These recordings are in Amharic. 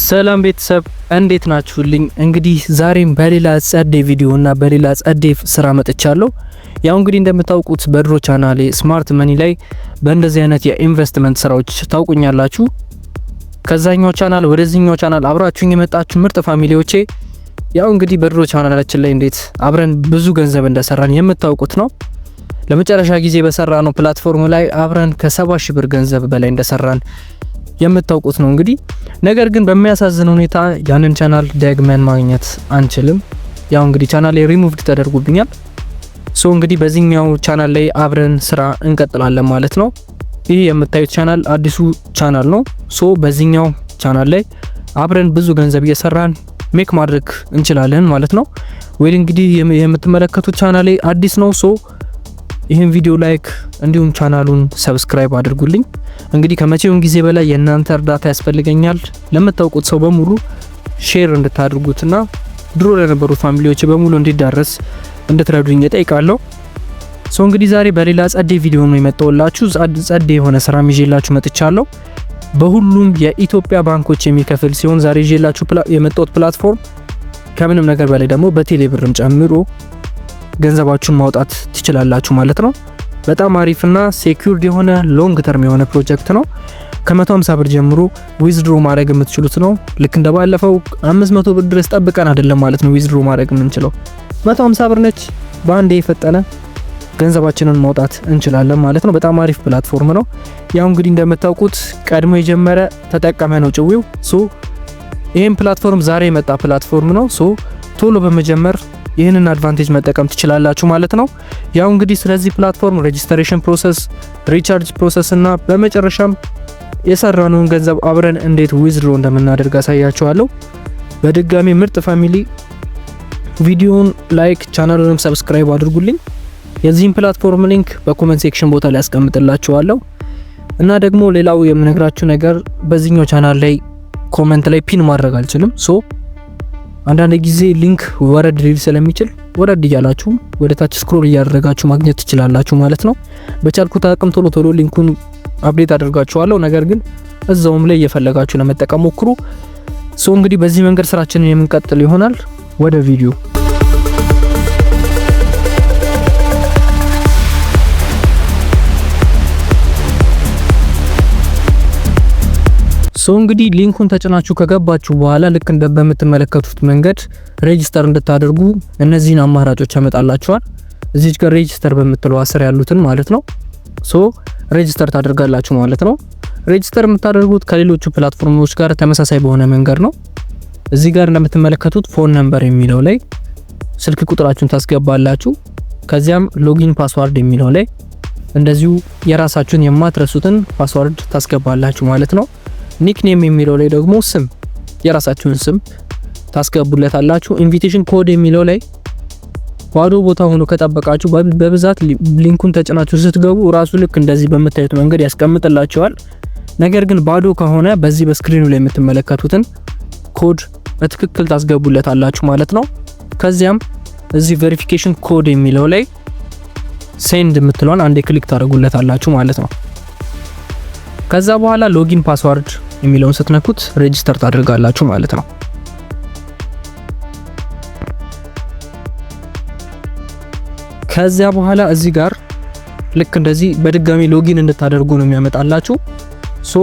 ሰላም ቤተሰብ፣ እንዴት ናችሁልኝ? እንግዲህ ዛሬም በሌላ ጸዴ ቪዲዮ እና በሌላ ጸዴ ስራ መጥቻለሁ። ያው እንግዲህ እንደምታውቁት በድሮ ቻናሌ Smart Money ላይ በእንደዚህ አይነት የኢንቨስትመንት ስራዎች ታውቁኛላችሁ። ከዛኛው ቻናል ወደዚህኛው ቻናል አብራችሁኝ የመጣችሁ ምርጥ family ዎቼ፣ ያው እንግዲህ በድሮ ቻናላችን ላይ እንዴት አብረን ብዙ ገንዘብ እንደሰራን የምታውቁት ነው። ለመጨረሻ ጊዜ በሰራነው platform ላይ አብረን ከ70,000 ብር ገንዘብ በላይ እንደሰራን የምታውቁት ነው። እንግዲህ ነገር ግን በሚያሳዝን ሁኔታ ያንን ቻናል ደግመን ማግኘት አንችልም። ያው እንግዲህ ቻናል ሪሙቭድ ተደርጎብኛል። So እንግዲህ በዚህኛው ቻናል ላይ አብረን ስራ እንቀጥላለን ማለት ነው። ይህ የምታዩት ቻናል አዲሱ ቻናል ነው። So በዚህኛው ቻናል ላይ አብረን ብዙ ገንዘብ እየሰራን make ማድረግ እንችላለን ማለት ነው። Well እንግዲህ የምትመለከቱት ቻናሌ አዲስ ነው። So ይህን ቪዲዮ like እንዲሁም ቻናሉን subscribe አድርጉልኝ። እንግዲህ ከመቼውም ጊዜ በላይ የእናንተ እርዳታ ያስፈልገኛል። ለምታውቁት ሰው በሙሉ share እንድታደርጉትና ድሮ ለነበሩት family ዎች በሙሉ እንዲዳረስ እንድትረዱኝ እጠይቃለሁ። So እንግዲህ ዛሬ በሌላ ጸዴ ቪዲዮ ነው የመጣሁላችሁ። ጸዴ የሆነ ስራ ይዤላችሁ መጥቻለሁ። በሁሉም የኢትዮጵያ ባንኮች የሚከፍል ሲሆን ዛሬ ይዤላችሁ የመጣሁት platform ከምንም ነገር በላይ ደግሞ በቴሌ ብርም ጨምሮ ገንዘባችሁን ማውጣት ትችላላችሁ ማለት ነው። በጣም አሪፍና secured የሆነ long term የሆነ ፕሮጀክት ነው። ከ150 ብር ጀምሮ withdraw ማድረግ የምትችሉት ነው። ልክ እንደባለፈው 500 ብር ድረስ ጠብቀን አይደለም ማለት ነው withdraw ማድረግ የምንችለው። 150 ብር ነች። በአንዴ የፈጠነ ገንዘባችንን ማውጣት እንችላለን ማለት ነው። በጣም አሪፍ platform ነው። ያው እንግዲህ እንደምታውቁት ቀድሞ የጀመረ ተጠቀመ ነው ጭዌው። So ይህም platform ዛሬ የመጣ platform ነው። So ቶሎ በመጀመር ይህንን advantage መጠቀም ትችላላችሁ ማለት ነው። ያው እንግዲህ ስለዚህ platform registration process፣ recharge process እና በመጨረሻም የሰራነውን ገንዘብ አብረን እንዴት withdraw እንደምናደርግ አሳያችኋለሁ። በድጋሚ ምርጥ family፣ ቪዲዮውን like ቻናሉንም subscribe አድርጉልኝ። የዚህን platform link በ comment section ቦታ ላይ አስቀምጥላችኋለሁ። እና ደግሞ ሌላው የምነግራችሁ ነገር በዚህኛው ቻናል ላይ comment ላይ pin ማድረግ አልችልም። So አንዳንድ ጊዜ link ወረድ ሊል ስለሚችል ወረድ እያላችሁ ወደ ታች scroll እያደረጋችሁ ማግኘት ትችላላችሁ ማለት ነው። በቻልኩት አቅም ቶሎ ቶሎ link ኡን update አደርጋችኋለሁ። ነገር ግን እዛውም ላይ እየፈለጋችሁ ለመጠቀም ሞክሩ። So እንግዲህ በዚህ መንገድ ስራችንን የምንቀጥል ይሆናል። ወደ ቪዲዮ። So እንግዲህ link ኡን ተጭናችሁ ከገባችሁ በኋላ ልክ እንደ በምትመለከቱት መንገድ register እንድታደርጉ እነዚህን አማራጮች ያመጣላችኋል። እዚች ጋር register በምትለው ስር ያሉትን ማለት ነው። So register ታደርጋላችሁ ማለት ነው። Register የምታደርጉት ከሌሎቹ platform ኦች ጋር ተመሳሳይ በሆነ መንገድ ነው። እዚህ ጋር እንደምትመለከቱት phone number የሚለው ላይ ስልክ ቁጥራችሁን ታስገባላችሁ። ከዚያም login password የሚለው ላይ እንደዚሁ የራሳችሁን የማትረሱትን password ታስገባላችሁ ማለት ነው። Nickname የሚለው ላይ ደግሞ ስም፣ የራሳችሁን ስም ታስገቡለታላችሁ። Invitation code የሚለው ላይ ባዶ ቦታ ሆኖ ከጠበቃችሁ በብዛት link ኡን ተጭናችሁ ስትገቡ ራሱ ልክ እንደዚህ በምታዩት መንገድ ያስቀምጥላችኋል። ነገር ግን ባዶ ከሆነ በዚህ በ screen ኡ ላይ የምትመለከቱትን ኮድ በትክክል ታስገቡለታላችሁ ማለት ነው። ከዚያም እዚህ verification code የሚለው ላይ send የምትለዋን አንዴ click ታደርጉለታላችሁ ማለት ነው። ከዛ በኋላ login password የሚለውን ስትነኩት register ታደርጋላችሁ ማለት ነው። ከዚያ በኋላ እዚህ ጋር ልክ እንደዚህ በድጋሚ login እንድታደርጉ ነው የሚያመጣላችሁ። So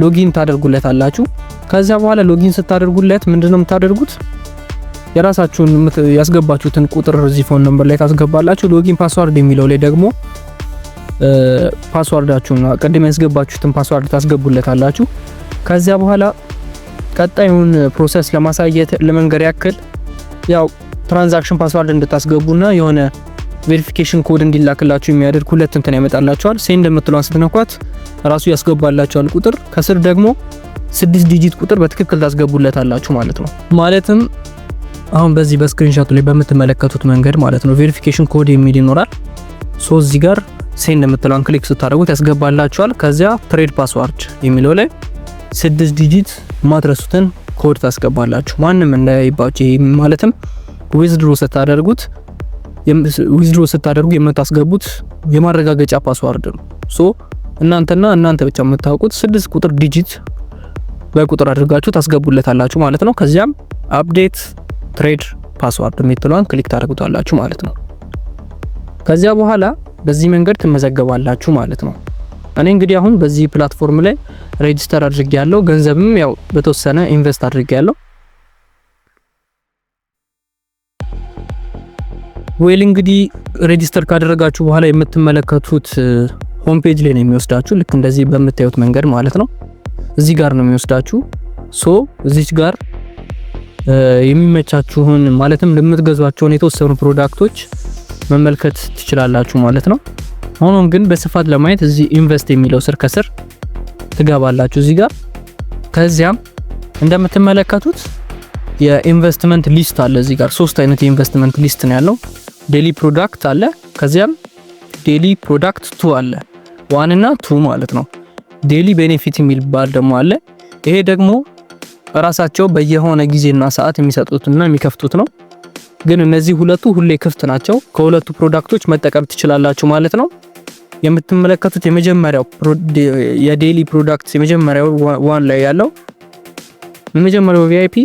login ታደርጉለታላችሁ። ከዚያ በኋላ login ስታደርጉለት ምንድነው የምታደርጉት? የራሳችሁን ያስገባችሁትን ቁጥር እዚህ phone number ላይ ታስገባላችሁ። Login password የሚለው ላይ ደግሞ password ኣችሁን፣ ቅድም ያስገባችሁትን password ታስገቡለታላችሁ። ከዚያ በኋላ ቀጣዩን process ለማሳየት ለመንገር ያክል ያው transaction password እንድታስገቡና የሆነ verification code እንዲላክላችሁ የሚያደርግ ሁለት እንትን ያመጣላችኋል። Send የምትለዋን ስትነኳት ራሱ ያስገባላችኋል ቁጥር፣ ከስር ደግሞ 6 digit ቁጥር በትክክል ታስገቡለታላችሁ ማለት ነው። ማለትም አሁን በዚህ በ screenshot ኡ ላይ በምትመለከቱት መንገድ ማለት ነው። Verification code የሚል ይኖራል። So እዚህ ጋር send የምትለዋን click ስታደርጉት ያስገባላችኋል። ከዚያ trade password የሚለው ላይ 6 digit ማትረሱትን ኮድ ታስገባላችሁ። ማንም እንዳያይባችሁ። ማለትም withdraw ስታደርጉ የምታስገቡት የማረጋገጫ password ነው። So እናንተና እናንተ ብቻ የምታውቁት 6 ቁጥር digit በቁጥር አድርጋችሁ ታስገቡለታላችሁ ማለት ነው። ከዚያም update trade password የምትለዋን click ታደርጉታላችሁ ማለት ነው። ከዚያ በኋላ በዚህ መንገድ ትመዘገባላችሁ ማለት ነው። እኔ እንግዲህ አሁን በዚህ platform ላይ register አድርጌያለሁ። ገንዘብም ያው በተወሰነ invest አድርጌያለሁ። Well እንግዲህ register ካደረጋችሁ በኋላ የምትመለከቱት home page ላይ ነው የሚወስዳችሁ። ልክ እንደዚህ በምታዩት መንገድ ማለት ነው። እዚህ ጋር ነው የሚወስዳችሁ። So እዚች ጋር የሚመቻችሁን ማለትም ለምትገዟቸውን የተወሰኑ product ኦች መመልከት ትችላላችሁ ማለት ነው። ሆኖም ግን በስፋት ለማየት እዚህ invest የሚለው ስር ከስር ትገባላችሁ እዚህ ጋር። ከዚያም እንደምትመለከቱት የ investment list አለ እዚህ ጋር። ሶስት አይነት የ investment list ነው ያለው። Daily product አለ፣ ከዚያም daily product two አለ፣ one እና two ማለት ነው። Daily benefit የሚባል ደግሞ አለ። ይሄ ደግሞ ራሳቸው በየሆነ ጊዜና ሰዓት የሚሰጡትና የሚከፍቱት ነው። ግን እነዚህ ሁለቱ ሁሌ ክፍት ናቸው። ከሁለቱ product ኦች መጠቀም ትችላላችሁ ማለት ነው። የምትመለከቱት የመጀመሪያው የ daily product የመጀመሪያው one ላይ ያለው የመጀመሪያው VIP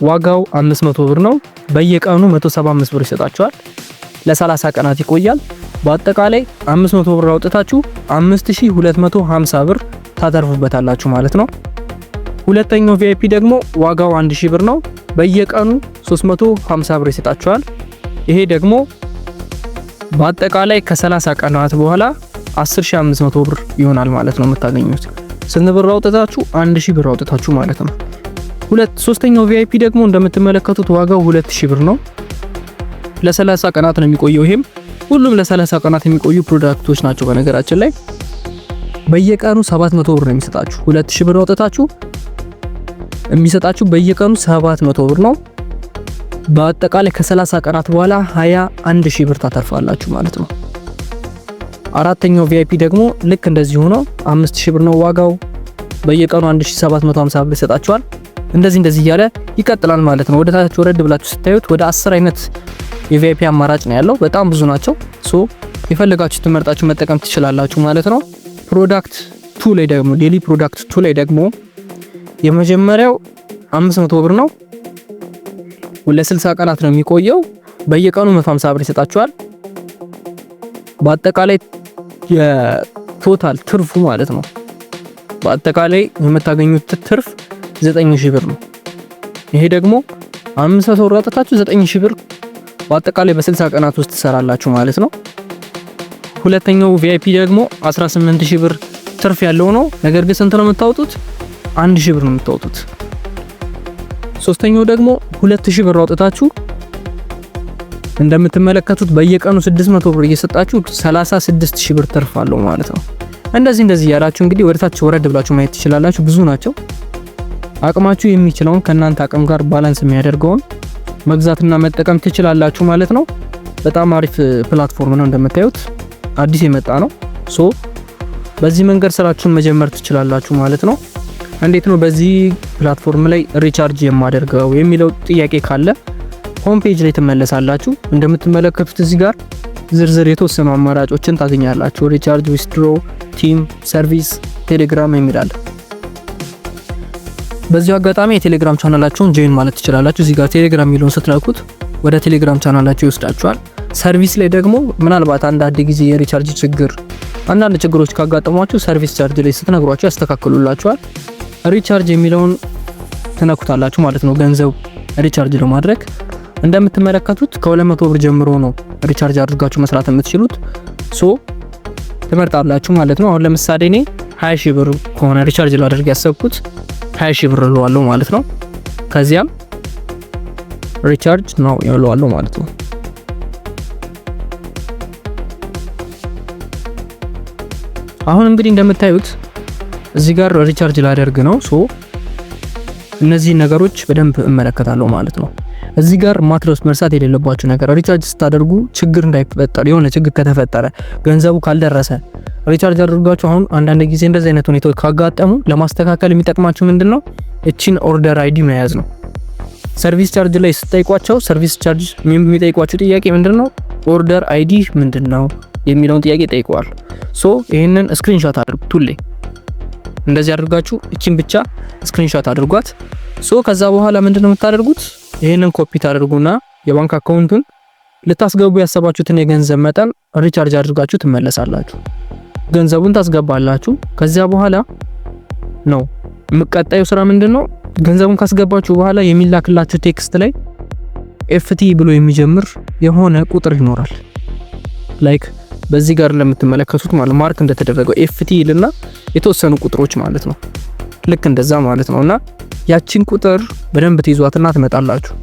ዋጋው 500 ብር ነው። በየቀኑ 175 ብር ይሰጣችኋል። ለ30 ቀናት ይቆያል። በአጠቃላይ 500 ብር አውጥታችሁ 5250 ብር ታተርፉበታላችሁ ማለት ነው። ሁለተኛው VIP ደግሞ ዋጋው 1000 ብር ነው። በየቀኑ 350 ብር ይሰጣችኋል። ይሄ ደግሞ በአጠቃላይ ከ30 ቀናት በኋላ 10500 ብር ይሆናል ማለት ነው የምታገኙት። ስንት ብር አውጥታችሁ? 1000 ብር አውጥታችሁ ማለት ነው። ሶስተኛው VIP ደግሞ እንደምትመለከቱት ዋጋው 2000 ብር ነው። ለ30 ቀናት ነው የሚቆየው። ይሄም ሁሉም ለ30 ቀናት የሚቆዩ product ኦች ናቸው። በነገራችን ላይ በየቀኑ 700 ብር ነው የሚሰጣችሁ። 2000 ብር አውጥታችሁ የሚሰጣችሁ በየቀኑ 700 ብር ነው። በአጠቃላይ ከ30 ቀናት በኋላ 21000 ብር ታተርፋላችሁ ማለት ነው። አራተኛው VIP ደግሞ ልክ እንደዚህ ሆኖ 5000 ብር ነው ዋጋው። በየቀኑ 1750 ብር ይሰጣችኋል። እንደዚህ እንደዚህ እያለ ይቀጥላል ማለት ነው። ወደ ታች ወረድ ብላችሁ ስታዩት ወደ 10 አይነት የ VIP አማራጭ ነው ያለው። በጣም ብዙ ናቸው። So የፈለጋችሁትን መርጣችሁ መጠቀም ትችላላችሁ ማለት ነው። Product 2 ላይ ደግሞ daily product 2 ላይ ደግሞ የመጀመሪያው 500 ብር ነው። ለ60 ቀናት ነው የሚቆየው። በየቀኑ 150 ብር ይሰጣችኋል። በአጠቃላይ የ total ትርፉ ማለት ነው በአጠቃላይ የምታገኙት ትርፍ 9000 ብር ነው። ይሄ ደግሞ 500 ብር አውጥታችሁ 9000 ብር በአጠቃላይ በ60 ቀናት ውስጥ ትሰራላችሁ ማለት ነው። ሁለተኛው VIP ደግሞ 18000 ብር ትርፍ ያለው ነው። ነገር ግን ስንት ነው የምታወጡት? 1000 ብር ነው የምታወጡት። ሶስተኛው ደግሞ 2000 ብር አውጥታችሁ እንደምትመለከቱት በየቀኑ 600 ብር እየሰጣችሁ 36000 ብር ትርፍ አለው ማለት ነው። እንደዚህ እንደዚህ ያላችሁ እንግዲህ ወደታች ወረድ ብላችሁ ማየት ትችላላችሁ። ብዙ ናቸው። አቅማችሁ የሚችለውን ከእናንተ አቅም ጋር balance የሚያደርገውን መግዛትና መጠቀም ትችላላችሁ ማለት ነው። በጣም አሪፍ platform ነው፣ እንደምታዩት አዲስ የመጣ ነው። So በዚህ መንገድ ስራችሁን መጀመር ትችላላችሁ ማለት ነው። እንዴት ነው በዚህ platform ላይ recharge የማደርገው የሚለው ጥያቄ ካለ home page ላይ ትመለሳላችሁ። እንደምትመለከቱት እዚህ ጋር ዝርዝር የተወሰኑ አማራጮችን ታገኛላችሁ። Recharge፣ withdraw፣ team፣ service፣ ቴሌግራም የሚል አለ። በዚሁ አጋጣሚ የቴሌግራም ቻናላቸውን join ማለት ትችላላችሁ። እዚህ ጋር ቴሌግራም የሚለውን ስትነኩት ወደ ቴሌግራም ቻናላቸው ይወስዳችኋል። Service ላይ ደግሞ ምናልባት አንዳንድ ጊዜ የ recharge ችግር፣ አንዳንድ ችግሮች ካጋጠሟችሁ service charge ላይ ስትነግሯቸው ያስተካክሉላችኋል። Recharge የሚለውን ትነኩታላችሁ ማለት ነው፣ ገንዘብ recharge ለማድረግ። እንደምትመለከቱት ከ200 ብር ጀምሮ ነው recharge አድርጋችሁ መስራት የምትችሉት። So ትመርጣላችሁ ማለት ነው። አሁን ለምሳሌ እኔ 20 ሺህ ብር ከሆነ recharge ላደርግ ያሰብኩት 20 ሺህ ብር እለዋለሁ ማለት ነው። ከዚያም recharge now እለዋለሁ ማለት ነው። አሁን እንግዲህ እንደምታዩት እዚህ ጋር recharge ላደርግ ነው። So እነዚህ ነገሮች በደንብ እመለከታለሁ ማለት ነው። እዚህ ጋር ማትረስ መርሳት የሌለባችሁ ነገር recharge ስታደርጉ ችግር እንዳይፈጠር፣ የሆነ ችግር ከተፈጠረ ገንዘቡ ካልደረሰ recharge አድርጋችሁ አሁን አንዳንድ ጊዜ እንደዚህ አይነት ሁኔታዎች ካጋጠሙ ለማስተካከል የሚጠቅማችሁ ምንድነው? እቺን order ID መያዝ ነው። Service charge ላይ ስትጠይቋቸው service charge የሚጠይቋችሁ ጥያቄ ምንድነው? Order ID ምንድነው የሚለውን ጥያቄ ጠይቀዋል። So ይሄንን screenshot አድርጉት ሁሌ። እንደዚህ አድርጋችሁ እቺን ብቻ screenshot አድርጓት። So ከዛ በኋላ ምንድነው የምታደርጉት? ይሄንን ኮፒ ታደርጉና የባንክ account ኡን ልታስገቡ ያሰባችሁትን የገንዘብ መጠን recharge አድርጋችሁ ትመለሳላችሁ። ገንዘቡን ታስገባላችሁ። ከዚያ በኋላ ነው የምቀጣዩ ስራ ምንድነው? ገንዘቡን ካስገባችሁ በኋላ የሚላክላችሁ text ላይ FT ብሎ የሚጀምር የሆነ ቁጥር ይኖራል። Like በዚህ ጋር ለምትመለከቱት ማለት mark እንደተደረገው FT ይልና የተወሰኑ ቁጥሮች ማለት ነው። ልክ እንደዛ ማለት ነውና ያቺን ቁጥር በደንብ ትይዟትና ትመጣላችሁ።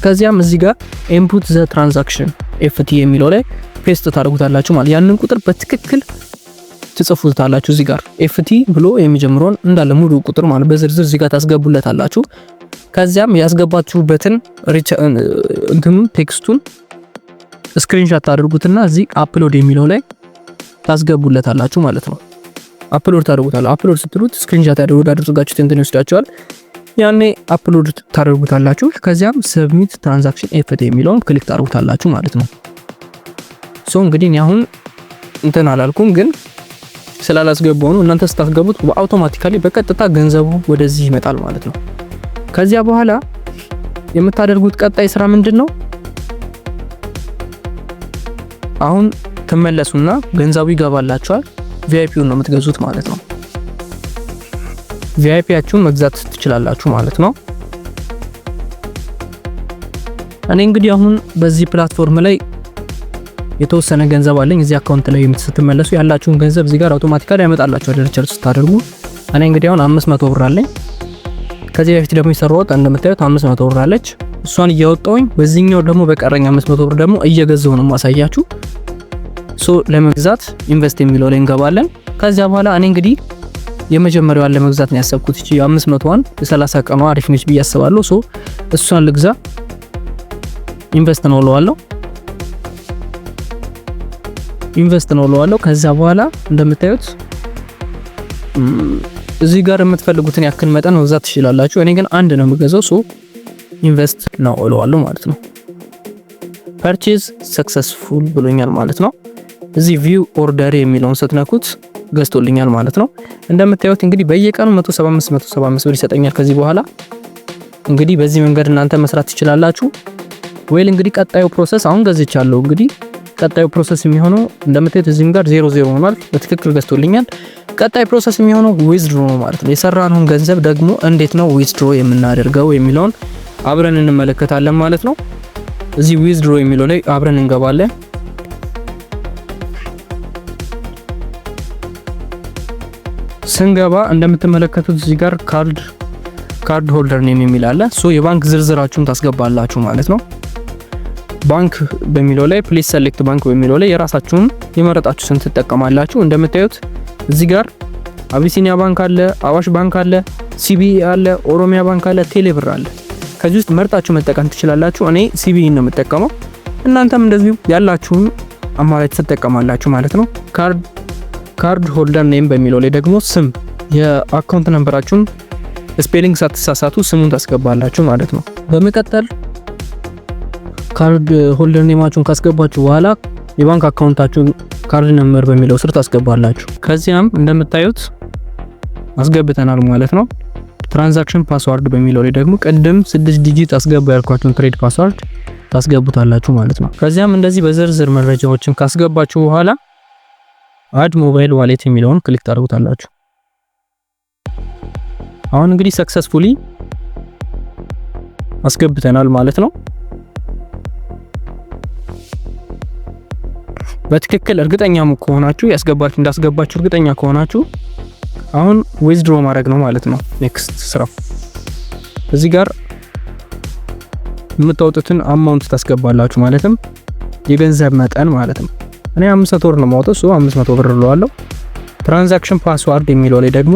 ከዚያም እዚህ ጋር input the transaction FT የሚለው ላይ paste ታደርጉታላችሁ ማለት ያንን ቁጥር በትክክል ትጽፉታላችሁ። እዚህ ጋር FT ብሎ የሚጀምረውን እንዳለ ሙሉ ቁጥር ማለት በዝርዝር እዚህ ጋር ታስገቡለታላችሁ። ከዚያም ያስገባችሁበትን እንትኑ text ኡን screenshot ታደርጉትና እዚህ upload የሚለው ላይ ታስገቡለታላችሁ ማለት ነው። Upload ታደርጉታላችሁ። Upload ስትሉት screenshot ያደረጋችሁት እንትን ይወስዳችኋል። ያኔ upload ታደርጉታላችሁ። ከዚያም submit transaction FT የሚለውን click ታደርጉታላችሁ ማለት ነው። So እንግዲህ እኔ አሁን እንትን አላልኩም፣ ግን ስላላስገባው ነው። እናንተ ስታስገቡት በ automatically በቀጥታ ገንዘቡ ወደዚህ ይመጣል ማለት ነው። ከዚያ በኋላ የምታደርጉት ቀጣይ ስራ ምንድን ነው? አሁን ትመለሱና ገንዘቡ ይገባላችኋል። VIP ውን ነው የምትገዙት ማለት ነው። VIP ያችሁን መግዛት ትችላላችሁ ማለት ነው። እኔ እንግዲህ አሁን በዚህ platform ላይ የተወሰነ ገንዘብ አለኝ። እዚህ account ላይ ስትመለሱ ያላችሁን ገንዘብ እዚህ ጋር automatically ያመጣላችኋል recharge ስታደርጉ። እኔ እንግዲህ አሁን 500 ብር አለኝ። ከዚህ በፊት ደግሞ የሰራሁት እንደምታዩት 500 ብር አለች። እሷን እያወጣሁኝ በዚህኛው ደግሞ በቀረኝ 500 ብር ደግሞ እየገዛሁ ነው ማሳያችሁ። So ለመግዛት invest የሚለው ላይ እንገባለን። ከዚያ በኋላ እኔ እንግዲህ የመጀመሪያዋን ለመግዛት ነው ያሰብኩት። እቺ 500ዋን የ30 ቀኗ አሪፍ ነች ብዬ አስባለሁ። So እሷን ልግዛ፣ invest now እለዋለሁ። Invest now እለዋለሁ። ከዛ በኋላ እንደምታዩት እዚህ ጋር የምትፈልጉትን ያክል መጠን መግዛት ትችላላችሁ። እኔ ግን አንድ ነው የምገዛው። So invest now እለዋለሁ ማለት ነው። Purchase successful ብሎኛል ማለት ነው። እዚህ view order የሚለውን ስትነኩት ገዝቶልኛል ማለት ነው። እንደምታዩት እንግዲህ በየቀኑ 175 175 ብር ይሰጠኛል። ከዚህ በኋላ እንግዲህ በዚህ መንገድ እናንተ መስራት ትችላላችሁ። Well እንግዲህ ቀጣዩ process አሁን ገዝቻለሁ። እንግዲህ ቀጣዩ process የሚሆነው እንደምታዩት እዚህም ጋር 00 ሆኗል። በትክክል ገዝቶልኛል። ቀጣይ process የሚሆነው withdraw ነው ማለት ነው። የሰራነውን ገንዘብ ደግሞ እንዴት ነው withdraw የምናደርገው የሚለውን አብረን እንመለከታለን ማለት ነው። እዚህ withdraw የሚለው ላይ አብረን እንገባለን። ስንገባ እንደምትመለከቱት እዚህ ጋር card holder name የሚል አለ። So የባንክ ዝርዝራችሁን ታስገባላችሁ ማለት ነው። ባንክ በሚለው ላይ please select bank በሚለው ላይ የራሳችሁን የመረጣችሁትን ትጠቀማላችሁ። እንደምታዩት እዚህ ጋር አቢሲኒያ ባንክ አለ፣ አዋሽ ባንክ አለ፣ CBE አለ፣ ኦሮሚያ ባንክ አለ፣ ቴሌብር አለ። ከዚህ ውስጥ መርጣችሁ መጠቀም ትችላላችሁ። እኔ CBE ነው የምጠቀመው። እናንተም እንደዚሁ ያላችሁን አማራጭ ትጠቀማላችሁ ማለት ነው። Card holder name በሚለው ላይ ደግሞ ስም የ account number ኣችሁን spelling ሳትሳሳቱ ስሙን ታስገባላችሁ ማለት ነው። በመቀጠል card holder name ኣችሁን ካስገባችሁ በኋላ የባንክ account ኣችሁን card number በሚለው ስር ታስገባላችሁ። ከዚያም እንደምታዩት አስገብተናል ማለት ነው። Transaction password በሚለው ላይ ደግሞ ቅድም 6 digit አስገባ ያልኳችሁን trade password ታስገቡታላችሁ ማለት ነው። ከዚያም እንደዚህ በዝርዝር መረጃዎችን ካስገባችሁ በኋላ add mobile wallet የሚለውን click ታደርጉታላችሁ። አሁን እንግዲህ successfully አስገብተናል ማለት ነው። በትክክል እርግጠኛ ከሆናችሁ ያስገባችሁ እንዳስገባችሁ እርግጠኛ ከሆናችሁ አሁን withdraw ማድረግ ነው ማለት ነው። Next ስራው እዚህ ጋር የምታወጡትን amount ታስገባላችሁ፣ ማለትም የገንዘብ መጠን ማለት ነው። እኔ 500 ብር ነው የማወጣው፣ እሱ 500 ብር እለዋለሁ። Transaction password የሚለው ላይ ደግሞ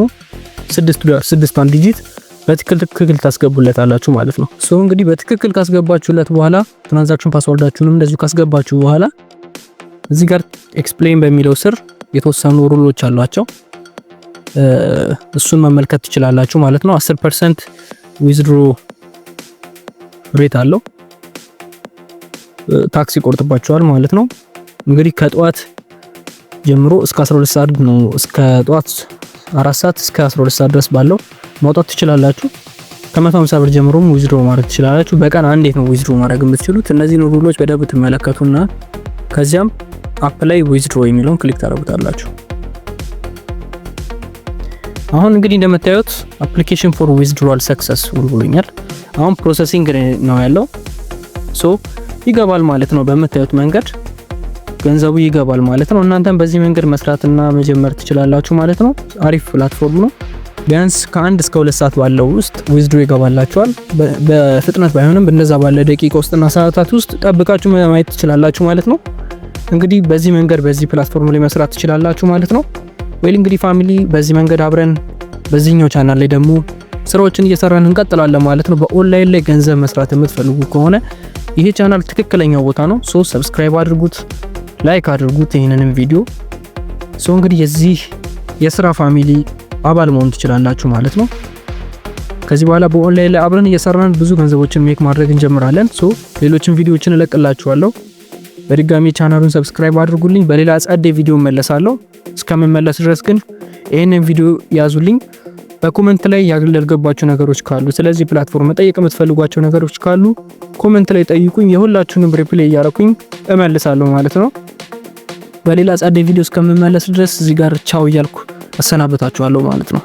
ስድስቷን digit በትክክል ታስገቡለታላችሁ ማለት ነው። So እንግዲህ በትክክል ካስገባችሁለት በኋላ transaction password ኣችሁንም እንደዚሁ ካስገባችሁ በኋላ እዚህ ጋር explain በሚለው ስር የተወሰኑ rule ኦች አሏቸው። እሱን መመልከት ትችላላችሁ ማለት ነው። 10% withdraw rate አለው። Tax ይቆርጥባችኋል ማለት ነው። እንግዲህ ከጠዋት ጀምሮ እስከ 12 ሰዓት ነው፣ እስከ ጠዋት 4 ሰዓት እስከ 12 ሰዓት ድረስ ባለው ማውጣት ትችላላችሁ። ከ150 ብር ጀምሮም withdraw ማድረግ ትችላላችሁ። በቀን አንዴ ነው withdraw ማድረግ የምትችሉት። እነዚህን rule ኦች በደንብ ትመለከቱና ከዚያም apply withdraw የሚለውን click ታደርጉታላችሁ። አሁን እንግዲህ እንደምታዩት application for withdrawal successful ብሎኛል። አሁን processing ነው ያለው። So ይገባል ማለት ነው። በምታዩት መንገድ ገንዘቡ ይገባል ማለት ነው። እናንተም በዚህ መንገድ መስራትና መጀመር ትችላላችሁ ማለት ነው። አሪፍ platform ነው። ቢያንስ ከ1 እስከ 2 ሰዓት ባለው ውስጥ withdraw ይገባላችኋል። በፍጥነት ባይሆንም እንደዛ ባለ ደቂቃ ውስጥና ሰዓታት ውስጥ ጠብቃችሁ ማየት ትችላላችሁ ማለት ነው። እንግዲህ በዚህ መንገድ በዚህ platform ላይ መስራት ትችላላችሁ ማለት ነው። Well እንግዲህ family፣ በዚህ መንገድ አብረን በዚህኛው ቻናል ላይ ደግሞ ስራዎችን እየሰራን እንቀጥላለን ማለት ነው። በኦንላይን ላይ ገንዘብ መስራት የምትፈልጉ ከሆነ ይሄ ቻናል ትክክለኛው ቦታ ነው። So subscribe አድርጉት፣ like አድርጉት ይህንንም ቪዲዮ። So እንግዲህ የዚህ የስራ family አባል መሆን ትችላላችሁ ማለት ነው። ከዚህ በኋላ በኦንላይን ላይ አብረን እየሰራን ብዙ ገንዘቦችን make ማድረግ እንጀምራለን። So ሌሎችን ቪዲዮዎችን እለቅላችኋለሁ። በድጋሚ ቻናሉን subscribe አድርጉልኝ። በሌላ ጸዴ ቪዲዮ እመለሳለሁ። እስከምመለስ ድረስ ግን ይህንን ቪዲዮ ያዙልኝ። በ comment ላይ ያልገባችሁ ነገሮች ካሉ፣ ስለዚህ platform መጠየቅ የምትፈልጓቸው ነገሮች ካሉ comment ላይ ጠይቁኝ። የሁላችሁንም reply እያረኩኝ እመልሳለሁ ማለት ነው። በሌላ ጸዴ ቪዲዮ እስከምመለስ ድረስ እዚህ ጋር ቻው እያልኩ አሰናበታችኋለሁ ማለት ነው።